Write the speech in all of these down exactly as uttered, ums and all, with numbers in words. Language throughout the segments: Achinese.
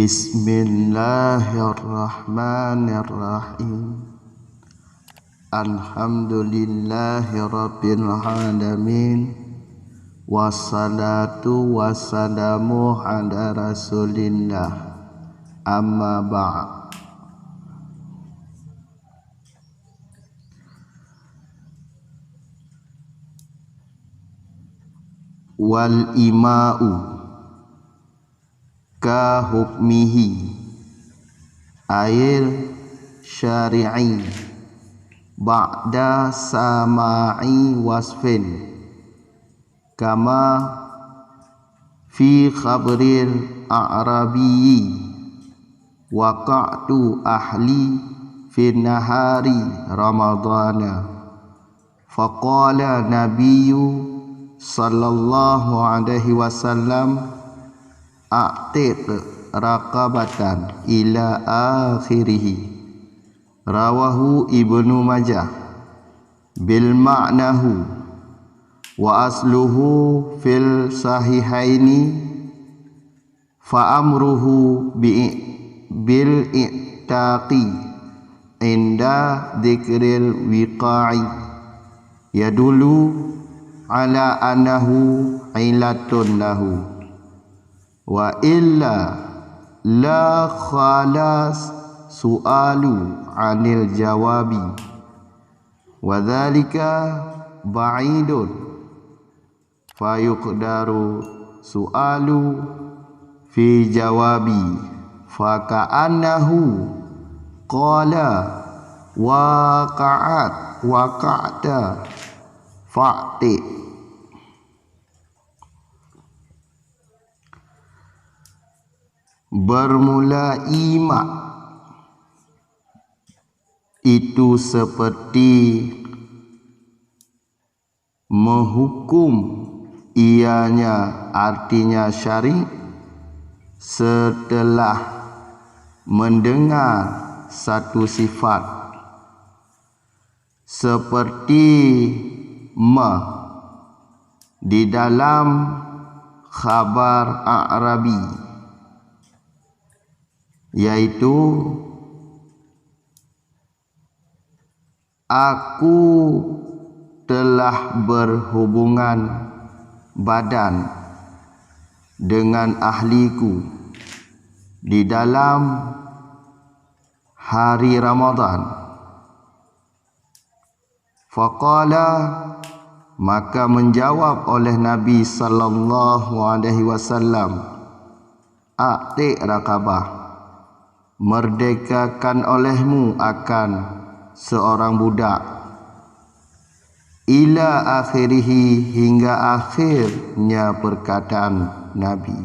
Bismillahirrahmanirrahim. Alhamdulillahirabbil alamin. Wassalatu wassalamu ala Rasulillah. Amma ba'd. Wal ima'u ka hukmihi, air syari'i, ba'da sama'i wasfin, kama fi khabril a'rabiyyi, waqa'tu ahli fi nahari ramadhana. Faqala Nabiyyu sallallahu alaihi wasallam, "A'tiq raqabatan," ila akhirih. Rawahu Ibnu Majah bil ma'nahu, wa asluhu fil sahihaini. Fa amruhu bi, bil i'taqi inda dzikril wiqa'i yadullu ala annahu ilatun lahu, wa illa la khala su'alu anil jawabi, wa dzalika ba'idun. Fayuqdaru su'alu fi jawabi, faka'annahu qala waqa'at, waqa'ta, fa'ti. Bermula imak itu seperti menghukum ianya, artinya syari, setelah mendengar satu sifat, seperti ma di dalam khabar A'rabi, yaitu, "Aku telah berhubungan badan dengan ahliku di dalam hari Ramadan." Faqala, maka menjawab oleh Nabi sallallahu alaihi wasallam, "A'tiq raqabah, merdekakan olehmu akan seorang budak." Ila akhirihi, hingga akhirnya perkataan Nabi.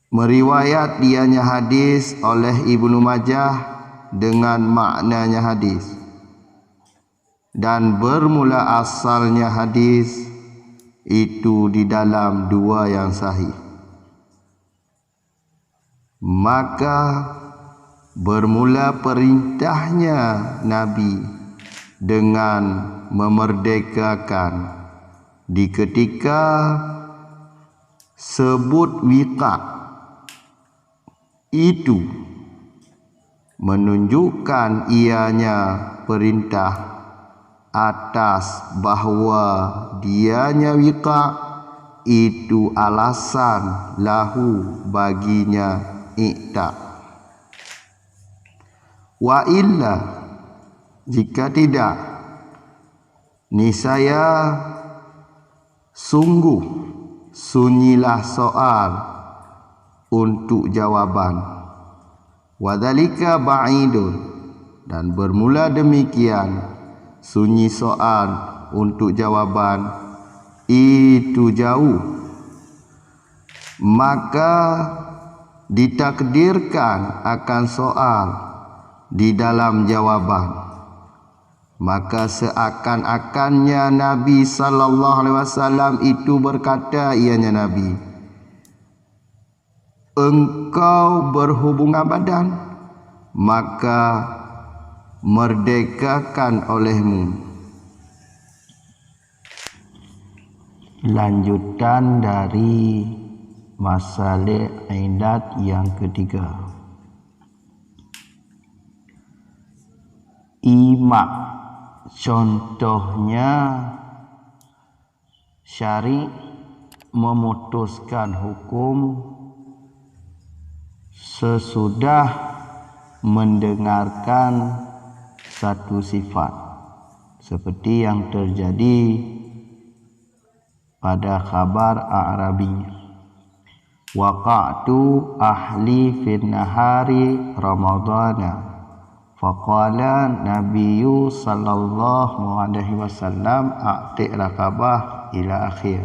Meriwayat ianya hadis oleh Ibnu Majah dengan maknanya hadis, dan bermula asalnya hadis itu di dalam dua yang sahih. Maka bermula perintahnya Nabi dengan memerdekakan di ketika sebut wiqa itu, menunjukkan ianya perintah atas bahwa dianya wiqa itu alasan lahu baginya i'taq. Wa illa, jika tidak, niscaya sungguh sunyilah soal untuk jawaban. Wa dzalika ba'idun, dan bermula demikian sunyi soal untuk jawaban itu jauh. Maka ditakdirkan akan soal di dalam jawaban. Maka seakan-akannya Nabi sallallahu alaihi wasallam itu berkata, ianya Nabi, "Engkau berhubungan badan, maka merdekakan olehmu." Lanjutan dari Masalah ilat yang ketiga. Imak, contohnya, syariat memutuskan hukum sesudah mendengarkan satu sifat, seperti yang terjadi pada khabar A'rabi, "Waqa'tu ahli fin nahari Ramadana, faqala Nabiyyu sallallahu alaihi wasallam, a'tiq raqabah," ila akhir.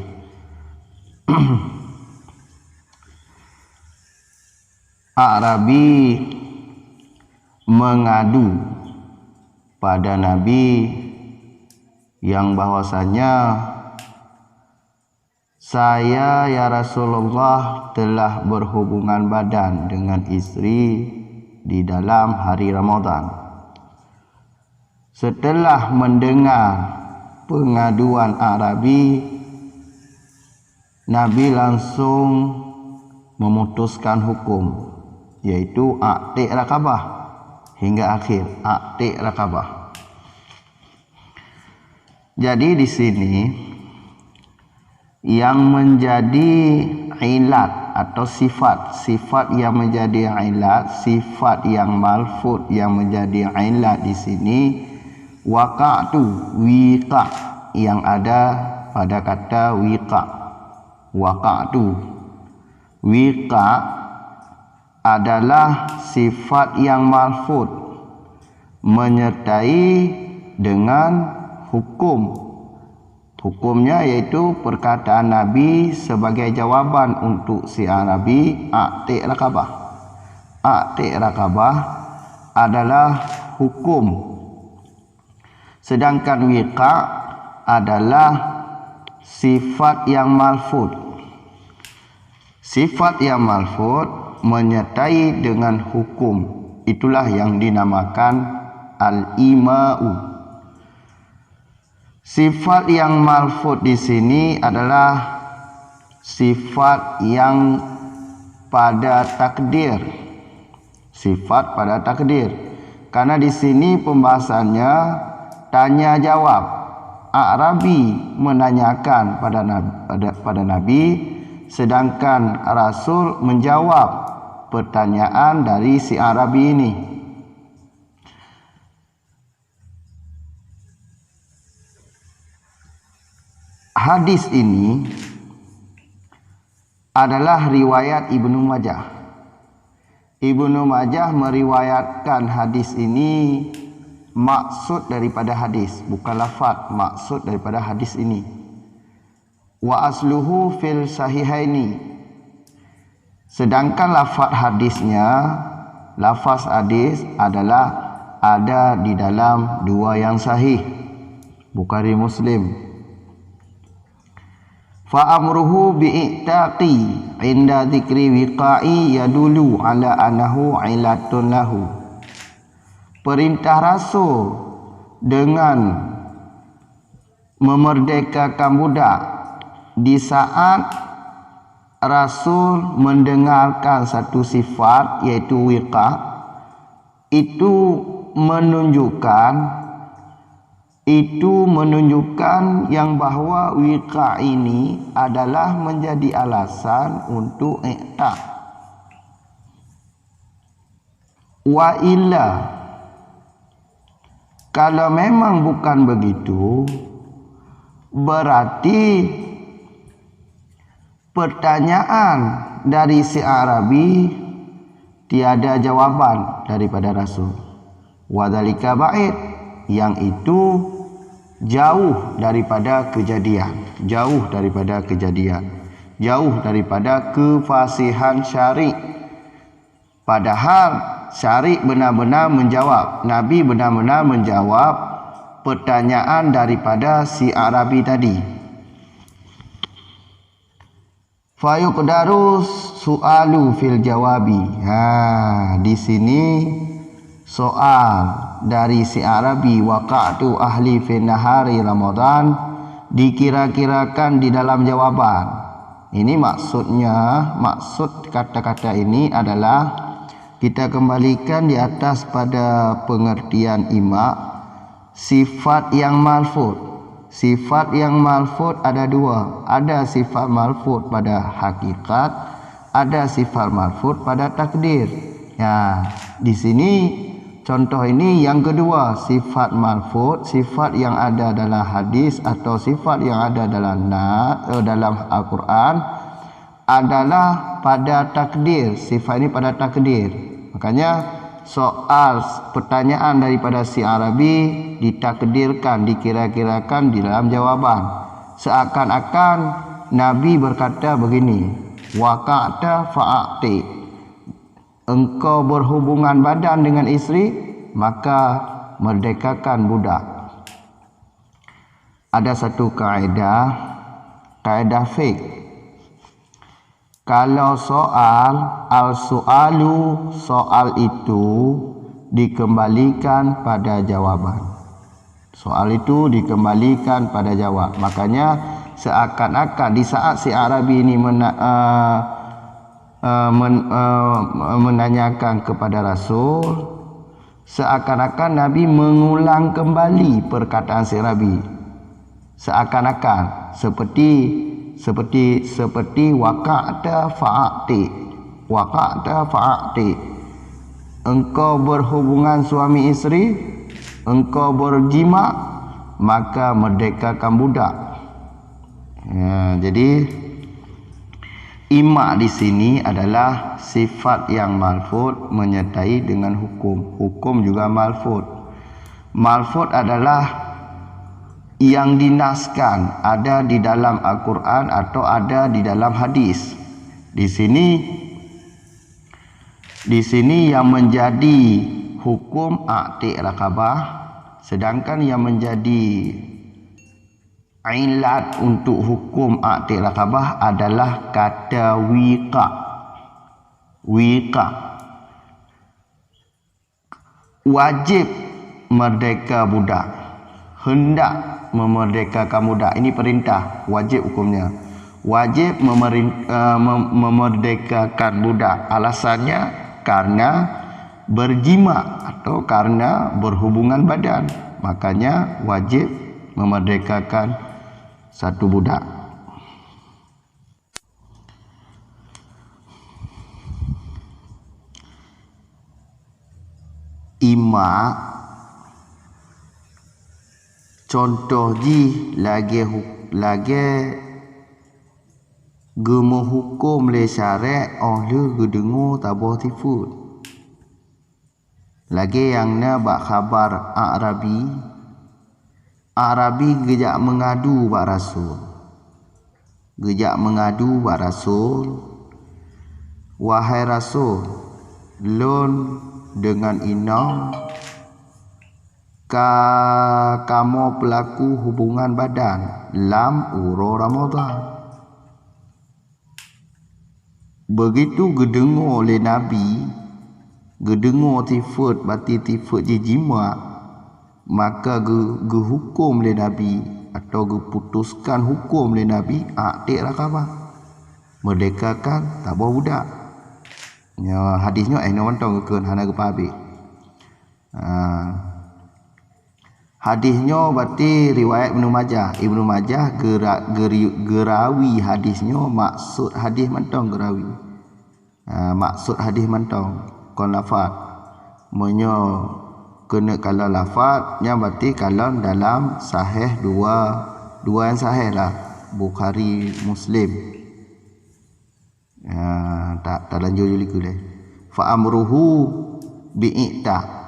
A'rabi mengadu pada Nabi yang bahwasanya, "Saya, ya Rasulullah, telah berhubungan badan dengan istri di dalam hari Ramadan." Setelah mendengar pengaduan A'rabi, Nabi langsung memutuskan hukum, yaitu a'tiq raqabah, hingga akhir, a'tiq raqabah. Jadi di sini yang menjadi ilat atau sifat, sifat yang menjadi ilat, sifat yang malfud yang menjadi ilat di sini, waqa'tu, wiqa', yang ada pada kata wiqa'. Waqa'tu. Wiqa' adalah sifat yang malfud menyertai dengan hukum. Hukumnya yaitu perkataan Nabi sebagai jawaban untuk si A'rabi, "A'tiq raqabah." A'tiq raqabah adalah hukum. Sedangkan wiqa' adalah sifat yang malfud. Sifat yang malfud menyertai dengan hukum. Itulah yang dinamakan al-ima'u. Sifat yang malfud di sini adalah sifat yang pada takdir. Sifat pada takdir. Karena di sini pembahasannya tanya jawab. A'rabi menanyakan pada Nabi, pada, pada Nabi, sedangkan Rasul menjawab pertanyaan dari si A'rabi ini. Hadis ini adalah riwayat Ibnu Majah. Ibnu Majah meriwayatkan hadis ini, maksud daripada hadis, bukan lafaz, maksud daripada hadis ini. Wa asluhu fil sahihaini. Sedangkan lafaz hadisnya, lafaz hadis adalah ada di dalam dua yang sahih, Bukhari Muslim. Fa amruhu bi i'taqi inda dzikri wiqa'i yadulu ala annahu ilatun lahu. Perintah Rasul dengan memerdekakan budak di saat Rasul mendengarkan satu sifat, yaitu wiqa', itu menunjukkan, itu menunjukkan yang bahwa wiqa' ini adalah menjadi alasan untuk i'taq. Wa illa, kalau memang bukan begitu, berarti pertanyaan dari si Arabi tiada jawaban daripada Rasul. Wa dzalika ba'id, yang itu jauh daripada kejadian, jauh daripada kejadian, jauh daripada kefasihan syari'. Padahal syari' benar-benar menjawab, Nabi benar-benar menjawab pertanyaan daripada si Arabi tadi. Fayuqdaru su'alu fil jawabi. Ha, di sini soal dari si Arabi, "Waqa'tu ahli fi nahari Ramadan," dikira-kirakan di dalam jawaban. Ini maksudnya, maksud kata-kata ini adalah kita kembalikan di atas pada pengertian ima, sifat yang malfud. Sifat yang malfud ada dua. Ada sifat malfud pada hakikat, ada sifat malfud pada takdir. Ya, di sini contoh ini yang kedua, sifat malfud, sifat yang ada dalam hadis atau sifat yang ada dalam na, eh, dalam Al-Quran adalah pada takdir. Sifat ini pada takdir. Makanya soal, pertanyaan daripada si Arabi ditakdirkan, dikira-kirakan di dalam jawaban. Seakan-akan Nabi berkata begini, "Waqa'ta fa'ati." Engkau berhubungan badan dengan isteri, maka merdekakan budak. Ada satu kaedah, kaedah fiqh. Kalau soal, al-su'alu, soal itu dikembalikan pada jawaban. Soal itu dikembalikan pada jawab. Makanya seakan-akan di saat si Arabi ini mena, uh, uh, men, uh, menanyakan kepada Rasul, seakan-akan Nabi mengulang kembali perkataan si Arabi. Seakan-akan, seperti, seperti, seperti waqa'ta fa'ati. Waqa'ta fa'ati. Engkau berhubungan suami isteri, engkau berjima, maka merdekakan budak. Ya, jadi ima di sini adalah sifat yang malfud menyertai dengan hukum. Hukum juga malfud. Malfud adalah yang dinaskan, ada di dalam Al-Quran atau ada di dalam hadis. Di sini, di sini yang menjadi hukum a'tiq raqabah, sedangkan yang menjadi ilat untuk hukum a'tiq raqabah adalah kata wiqa. Wiqa. Wajib merdeka budak. Hendak memerdekakan budak. Ini perintah, wajib hukumnya. Wajib memerin, uh, mem, memerdekakan budak. Alasannya karena berjima atau karena berhubungan badan. Makanya wajib memerdekakan satu budak. Ima, contoh jih lagée hu, lagée geumeuhuköm lé syarek óh lheueh geudeungoe saboh sifeuet. Lagée nyang na bak khabar A'rabi, A'rabi geujak meungadu bak Rasul. Geujak meungadu bak Rasul, "Wahai Rasul, lôn deungon inong ka kamoe peulaku hubungan badan lam uroe Ramadhan." Begitu geudeungoe lé Nabi, geudeungoe sifeuet, bati sifeuet jih jima, maka geu, geuhuköm lé Nabi atau geuputoskan huköm lé Nabi, a'tiq raqabah, meurdekakan saboh budak. Nyoe hadis nyoe, eh, nyoe mantong geukheun, hana geupeuhabéh. Ah. Hadis nyoe bati riwayat Ibnu Majah. Ibnu Majah geura-, geuri-, geurawi hadis nyoe, maksud hadis mantong geurawi. Ha, maksud hadis mantong, kon lafaz. Meunyoe keuneuk kalon lafaz, nyan bati kalon dalam sahih dua, dua nyang sahih lah, Bukhari, Muslim. Ha, ta-, talanjut jih likot lé. Fa amruhu bi'ta.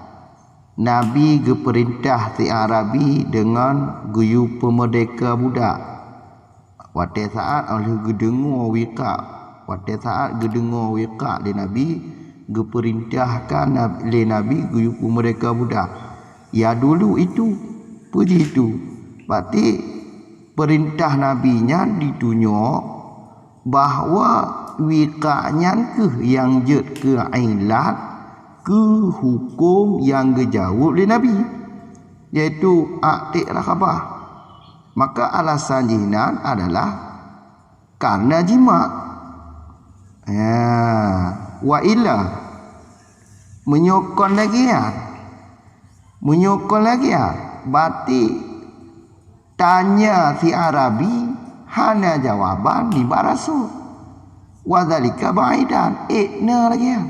Nabi geupeurintah si A'rabi deungon geuyue peumeurdeka budak. Watée saát óh lheueh geudeungoe wiqa, watée saát geudeungoe wiqa lé Nabi, geupeurintahkan nab-, lé Nabi geuyue peumeurdeka budak. Ya dulu itu, peue jih itu? Bati peurintah Nabi nyan jitunyok bahwa wiqa nyan kheueh nyang jeuet keu ilat keu huköm nyang geujaweueb lé Nabi, yaitu a'tiq raqabah. Maka alasan jih nan adalah Karena jimak. Ya, wa illa, meunyoe kon lagée nyan, meunyoe kon lagée nyan, berarti tanya si Arabi hana jawaban nibak Rasul. Wa dzalika ba'idan, ék na lagée nyan.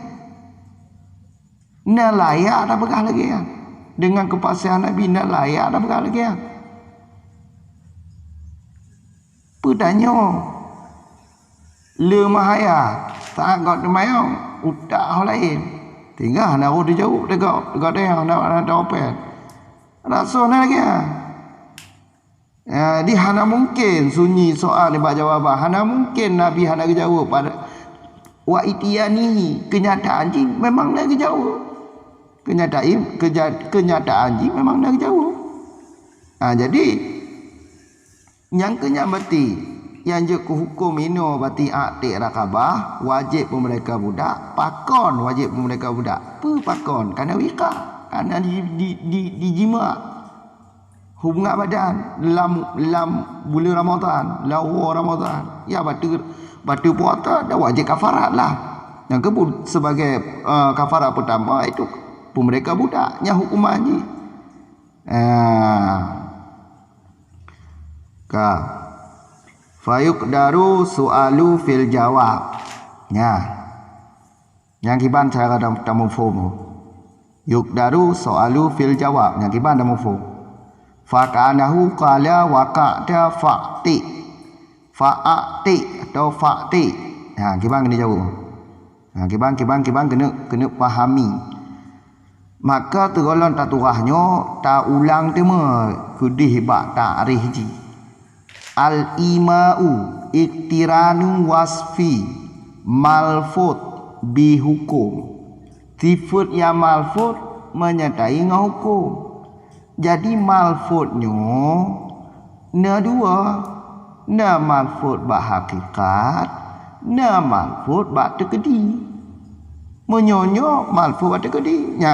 Na layak tapeugah lagée nyan. Dengan kepastian Nabi, na layak tapeugah lagée nyan. Peutanyoe, le mahaya, saat gob teumanyong, utak ho laén. Tinggai hana roh teujaweueb, teugok, teugok deh, hana, hana teuopet. Rasul na lagée nyan. Ya, di hana mungken sunyi soal nibak jawaban. Hana mungken Nabi hana geujaweueb pada wa itiyanihi. Keunyataan jih memang na geujaweueb. Keunyataan, keuja-, keunyataan jih memang na geujaweueb. Ha, jadi, nyang keu nyan berarti, nyang jeuet keu huköm inoe berarti akték rakabah, wajéb peumeurdeka budak, pakon wajéb peumeurdeka budak. Peue pakon? Karena wika, karena di, di, di, dijimak. Hubungan badan lam, lam buleuen Ramadhan, lam uroe Ramadhan. Ya, bateue, bateue puasa dah wajéb kafarat lah. Nyang keu bu-, sebagai, eh, kafarat pertama itu peumeurdeka budak. Nyan hukuman jih. Ah. Ka. Fayuqdaru su'alu fil jawab. Nyan. Nyang kiban cara tam-, tamuphom. Yuqdaru su'alu fil jawab. Nyang kiban tamuphom. Faka'annahu qala waqa'ta fa'ti. Fa'ti atau fa'ti. Ha, kiban keuneuk jaweueb. Ha, kiban, kiban, kiban keuneuk, keuneuk pahami. Maka teugohlom tatuwah nyoe taulang teuma keudeh bak takrif jih. Al-ima'u iqtiranu wasfi malfud bi hukum. Sifeuet nyang malfud meunyatai ngon hukum. Jadi malfud nyoe na dua, na malfud bak hakikat, na malfud bak teukeudi. Meunyoe nyoe malfud bak teukeudi, nya,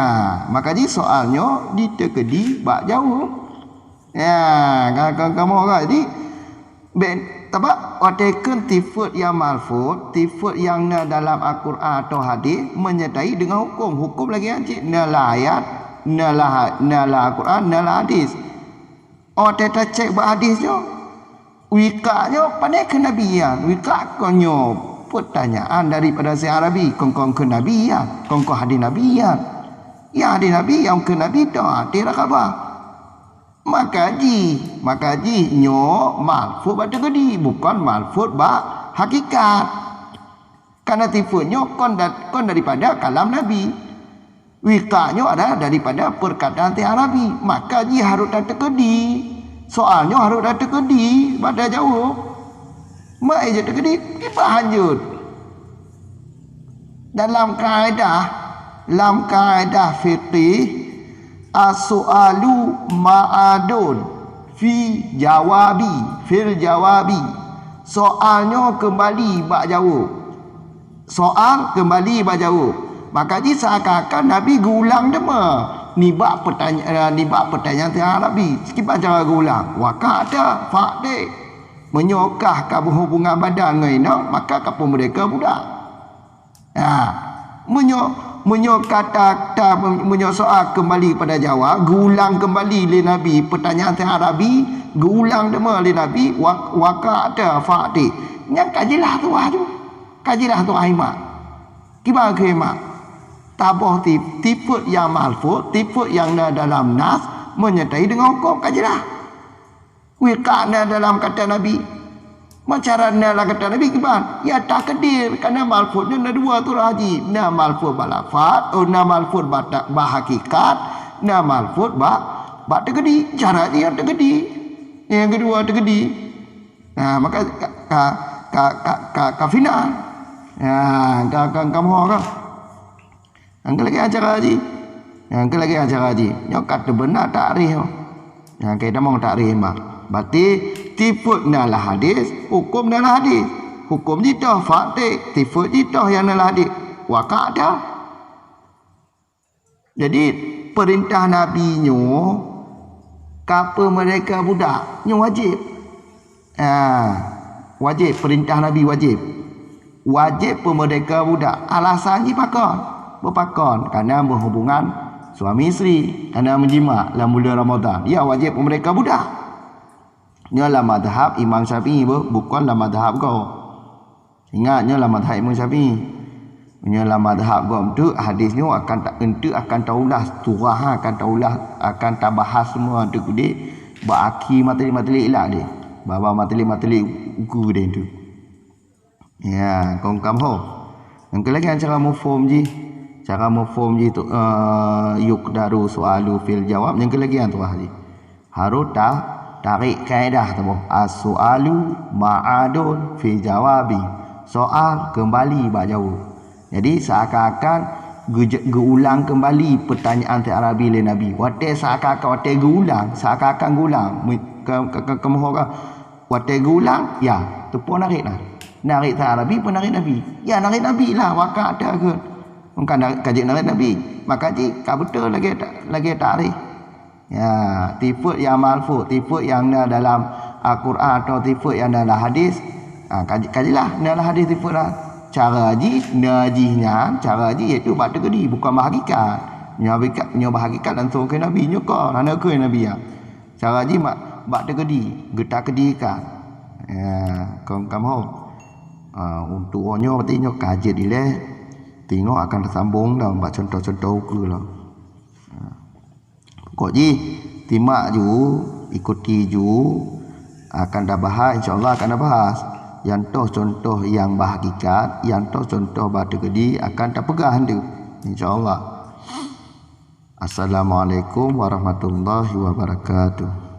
maka jih soal nyoe diteukeudi bak jaweueb. Ya, ka, ka, kamoe ka. Jadi, ben, tabak watée kheun sifeuet nyang malfud, sifeuet nyang na dalam Al-Quran atau hadis, meunyatai deungon hukum. Hukum lagée nyan cit, na lam ayat, na lam ha-, na lam Al-Quran, na lam hadis. Watée tacék bak hadis nyoe, wika nyoe pane keu Nabi nyan, wika kon nyoe peutanyaan daripada si Arabi, kon, kon keu Nabi nyan, kon, kon hadis Nabi nyan. Ya hadis Nabi, nyang keu Nabi, doa, tira kaba. Maka jih, maka jih nyoe malfud bak teukeudi, bukon malfud bak hakikat. Karena sifeuet nyoe kon da-, kon daripada kalam Nabi. Wika nyoe adalah daripada perkataan si Arabi, maka jih harôh tateukeudi. Soal nyoe harôh tateukeudi bak tajaweueb. Meu'en jeuet teukeudi, kiban hanjeuet. Dalam kaedah, lam kaedah fiqih, as-su'alu ma'adun fi jawabi, fil jawabi. Soal nyoe keumbali bak jaweueb. Soal keumbali bak jaweueb. Maka jih seakan-akan Nabi geuulang teuma nibak peutanya-, eh, nibak peutanyaan si Arabi. Kiban cara geuulang. Waqa'ta fa'ti. Meunyoe kah ka beuhubungan badan ngon inong, maka ka peumeurdeka budak. Ha, meunyoe, meunyoe kata, ta, meunyoe soal keumbali pada jaweueb, geuulang keumbali lé Nabi peutanyaan si Arabi, geuulang teuma lé Nabi, wa-, waqa'ta fa'ti. Nyan ka jeulaih tuha tu. Ka jeulaih tuha imak. Kiban keu imak. Taboh ti-, sifeuet nyang malfud, sifeuet nyang na dalam nas, meunyatai deungon huköm ka jeulaih. Wika na dalam kata Nabi. Macara na dalam kata Nabi kiban? Ya takdir, karena malfud nyoe na dua tu haji. Na malfud bak lafaz, oh, na malfud bak ta-, bak hakikat, na malfud bak, bak teukeudi. Cara jih nyang teukeudi. Nyang keudua teukeudi. Nah, maka ka, ka, ka, ka, ka, ka final. Nah, ka, ka, ka moh ka. Nyang keu lagée acara jih. Nyang keu lagée acara jih. Nyoe ka teubeuna takrif nyoe. Nyang keu tamong takrif mah. Berarti sifeuet na lam hadis, huköm na lam hadis. Huköm jitoh fa'ti, sifeuet jitoh nyang na lam hadis. Waqa'ta. Jadi, peurintah Nabi nyoe ka peumeurdeka budak, nyoe wajéb. Ha. Wajéb, peurintah Nabi wajéb. Wajéb peumeurdeka budak. Alasan jih pakon? Beupakon? Karena meuhubungan suami isteri, karena meujimak lam bulan Ramadan. Ya, wajéb peumeurdeka budak. Nyoe lam madhab Imam Syafi'i, bu-, bukon lam madhab gob. Ingat, nyoe lam madhab Imam Syafi'i. Nyoe lam madhab gob tu, hadis nyoe akan ta-, enteuk akan taulah, surah akan taulah, akan tabahas semua tu deh. Bak akhé matalik-matalik ilak deh. Baba matalik-matalik ukeue deh tu. Ya, kong kam ho. Nyang keu lagèe cara mufhum jih, cara mufhum jih tu, eh, yuqdaru su'alu fil jawab. Nyang keu lagèe tu jih. Harus ta-, tarék kaedah tu. As-su'alu ma'adun fi jawabi. Soal kembali bak jawab. Jadi, seakan-akan geuj-, geuulang kembali pertanyaan Sayyidina Arabi lé Nabi. Watèe seakan-akan, watèe geuulang, seakan-akan geuulang. Mu-, ke, ke, ke, keumoho ka, watèe geuulang, ya, teupeue narék na. Narék Sayyidina Arabi, peue narék Nabi. Ya, narék Nabi lah, wakak teuh. Bukan narék, ka jeuet narék Nabi. Maka jih, ka beutôi lagèe ta-, lagèe tarék. Ya, sifeut nyang malfuz, sifeut nyang na dalam Al-Quran atau sifeut nyang na dalam hadis. Ha, ka, ka jeulaih na dalam hadis sifeut lah. Cara jih, na jih nyan, cara jih iaitu bak teukeudi, bukon bak hakikat. Nyoe hakikat, nyoe bak hakikat langsung keu Nabi, nyoe kon, hana keu Nabi ya. Cara jih bak, bak teukeudi, geutakedikan. Ya, kon kamoe. Ha, untuk nyoe berarti nyoe ka jeuet ilèe. Teungoh akan teusambong dah bak contoh-contoh ukeue lah. Ha. Pokok jih, simak ju, ikuti ju, akan tabahas, insya Allah akan tabahas. Nyang toh contoh nyang bak hakikat, nyang toh contoh bak teukeudi akan tapeugah tu, insya Allah. Assalamualaikum warahmatullahi wabarakatuh.